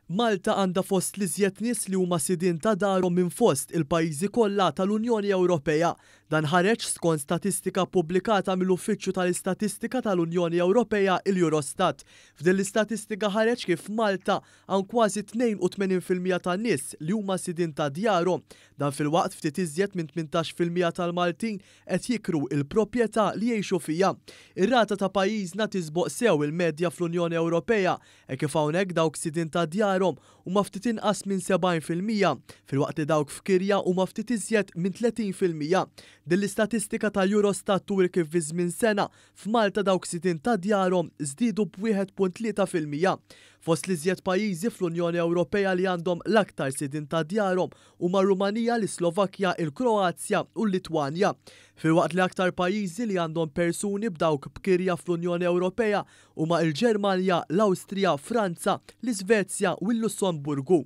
Malta għandha fost l-iżjed nies li huma sidien ta' darhom minn fost il-pajjiżi kollha tal-Unjoni Ewropea. Dan ħareġ skont statistika ppubblikata mill-Uffiċċju tal-Istatistika tal-Unjoni Ewropea, il-Eurostat. F'din l-istatistika ħareġ kif f'Malta hawn kważi 82% tan-nies li huma sidien ta' djarhom. Dan filwaqt ftit iżjed minn 18% tal-Maltin qed jikru l-proprjetà li jgħixu fiha. Ir-rata ta' pajjiżna tisboq sew il-medja fl-Unjoni Ewropea hekk kif hawnhekk dawk sidien ta' djarhom huma ftit inqas minn 70%, filwaqt li dawk f'kirja huma ftit iżjed minn 30%. Din l-istatistika tal-Eurostat turi kif fi żmien sena, f'Malta dawk sidien ta' djarhom żdiedu b'1.3%. Fost l-iżjed pajjiżi fl-Unjoni Ewropea li għandhom l-aktar sidien ta' djarhom huma r-Rumanija, l-Islovakkja, il-Kroazja u l-Litwanja. Filwaqt li aktar pajjiżi li għandhom persuni b'dawk b'kirja fl-Unjoni Ewropea huma l-Ġermanja, l-Awstrija, Franza, l-Iżvezja u l-Lussemburgu.